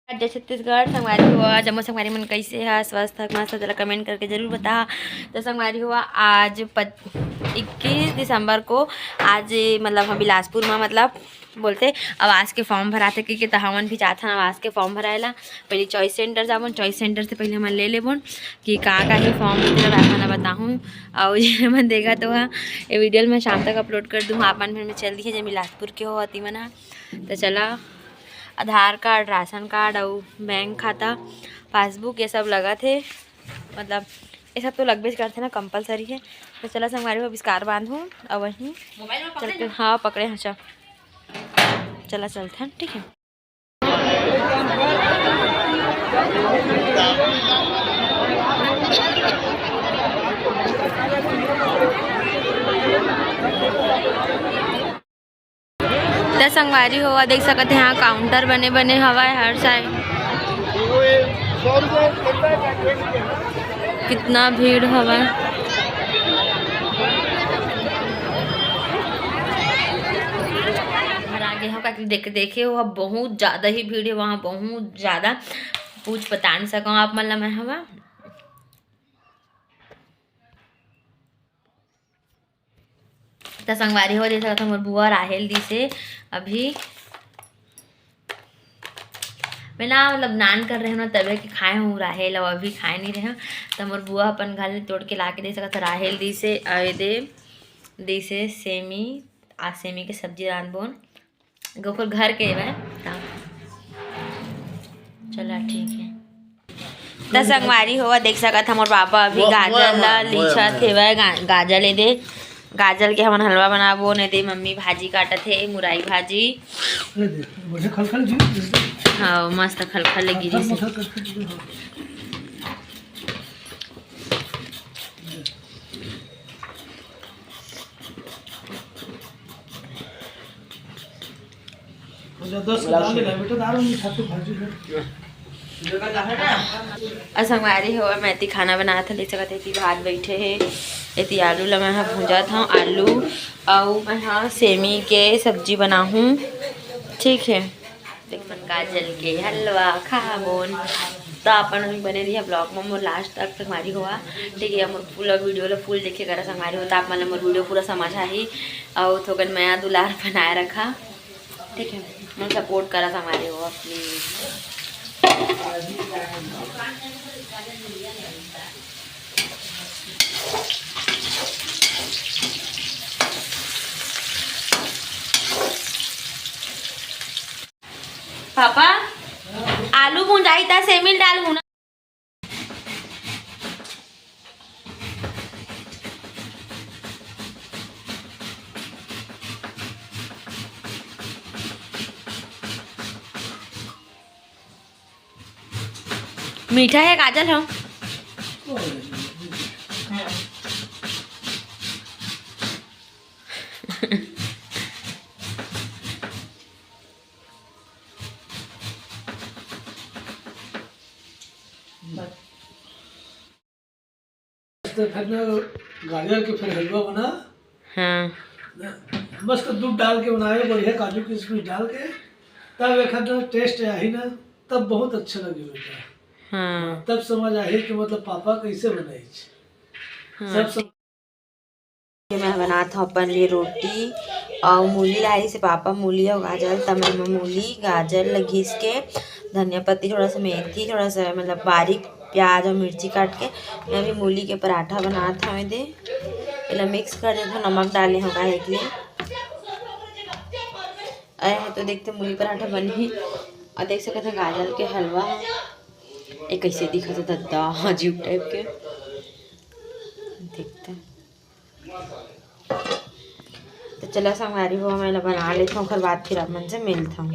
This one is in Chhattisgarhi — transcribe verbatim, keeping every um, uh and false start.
जय छत्तीसगढ़। संगवारी हो, जम्मो संगवारी मन कैसे हा, स्वस्थ हा, मस्त, तेला comment करके जरूर बता। तो संगवारी हो, आज पच-, इक्कीस दिसंबर को, आज मतलब हम बिलासपुर में मतलब बोलते आवास के form भराथे, क्योंकि त हमन भी जाथन आवास के form भराए ला। पहले choice center जाबोन, choice center से पहले हमन ले लेबोन कि का का ही form, तेला आप मन ला बताहूँ। और ये मन देखा तो हा, ये video में शाम तक upload कर दूँ। आप मन फिर में चल दिए, जे बिलासपुर के हो अति मन हा। तो चला, आधार कार्ड, राशन कार्ड अउ बैंक खाता, पासबुक, ये सब लगत हे। मतलब ये सब तो लगबेच करथे ना, compulsory हे। तो चला संगवारी हो, बिस्कार बांधहूँ अउ वहीं चल के, हाँ, पकड़े हाँ, चल, चला चलथन, ठीक है। त संगवारी हो, देख सकत हे, यहाँ counter बने बने हवय हर side। कितना भीड़ हवय। घर आगे हो, काकि देख, देखे हो, अब बहुत ज्यादा ही भीड़ है वहाँ, बहुत ज्यादा। पूछ बता नहीं सकूँ आप मन ला मैं हवा। त संगवारी हो, जैसा था मोर बुआ राहेल दिसे अभी। मैं ना मतलब नान कर रहे हो ना, तबे के खाए हूँ राहेल, अउ अभी खाए नहीं रहे हूँ। त मोर बुआ अपन घर ले तोड़ के ला के दे सकत राहेल दिसे, अउ दे दिसे सेमी, आ सेमी के सब्जी रांधबोन। ओकर घर के बा, त चला ठीक है। त संगवारी हो, देख सकत ह मोर पापा अभी गाजर ला लीछत हेवय, गा-, गाजर ले दे, गाजर के हमन हलवा बनाबो, ने दे मम्मी भाजी काटत हे, मुरई भाजी। हाँ, मस्त खलखल ले गिरी से। अउ संगवारी हो, मैं एती खाना बनात हन, देख सकत हे, एती भात बैठे हे, एती आलू ला मैं ह भूंजत हव, आलू अउ मैं ह सेमी के सब्जी बनाहूँ, ठीक है। देख मन गाजर के हलवा खाबोन। त आप मन बने रहिए vlog में मोर last तक संगवारी हो, ठीक है। मोर पूरा video ला full देखे करा संगवारी हो, त आप मन ला मोर video पूरा समझ आही अउ थोकन मया दुलार बनाए रखा। ठीक है, मन support करा संगवारी हो please। पापा, आलू भुंजाही त सेमी ल डालहूँ ना। मीठा है काजल हो। तो फिर ना गाजर के फिर हलवा बना। हाँ। मस्त दूध डाल के बनाए, बढ़िया काजू किशमिश डाल के, तब एक आध taste आही ना, तब बहुत अच्छा लगे बेटा। हाँ। तब समझ आही कि मतलब पापा कैसे बनाई। हाँ। सब सम- मैं बनात हव अपन लिए रोटी अउ मूली लाए से पापा, मूली अउ गाजर, त मैं एमा मूली गाजर ल घिस के धनिया पत्ती, थोड़ा सा मेथी, थोड़ा सा मतलब बारीक प्याज अउ मिर्ची काट के मैं अभी मूली के पराठा बनात हव। दे एला mix कर देथव, नमक डाले हव काहे के लिए। अरे तो देखते मूली पराठा बनही। अउ देख सकत ह गाजर के हलवा ह, ए कैसे दिखत हे दद्दा, अजीब type के। देखते। त चला संगवारी हो, मैं एला बना लेथव, ओखर बाद फिर आप मन से मिलथव।